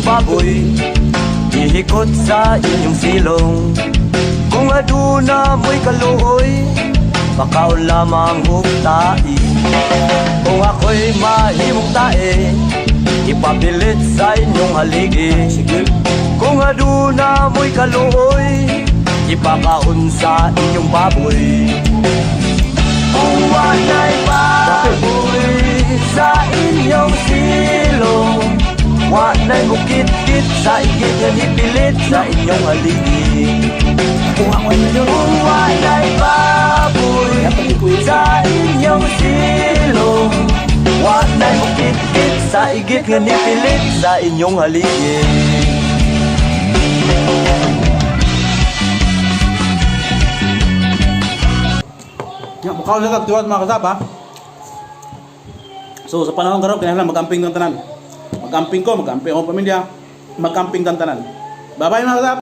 inyong baboy, ihikot sa inyong silong. Kung aduna mo'y kaluoy, pakaon lamang og tai. Kung ako'y mahimong tae, ipabilit sa inyong haligi. Kung aduna mo'y kaluoy, ipakaon sa inyong baboy. Kung wala'y baboy sa inyong silong, wala'y mukit-kit sa igit nga nipilit sa inyong haligi. Kuha ko 1 milyon. Kung wala'y baboy sa inyong silong, wala'y mukit-kit sa igit nga nipilit sa inyong haligi. Ya, mukaon sa kagtuwad, mga kasap, ha. So sa panahon karon, kinahanglan magamping ng tanan. Magamping ko, magamping akong pamilya, magamping tang tanan. Bye-bye, mga kasap.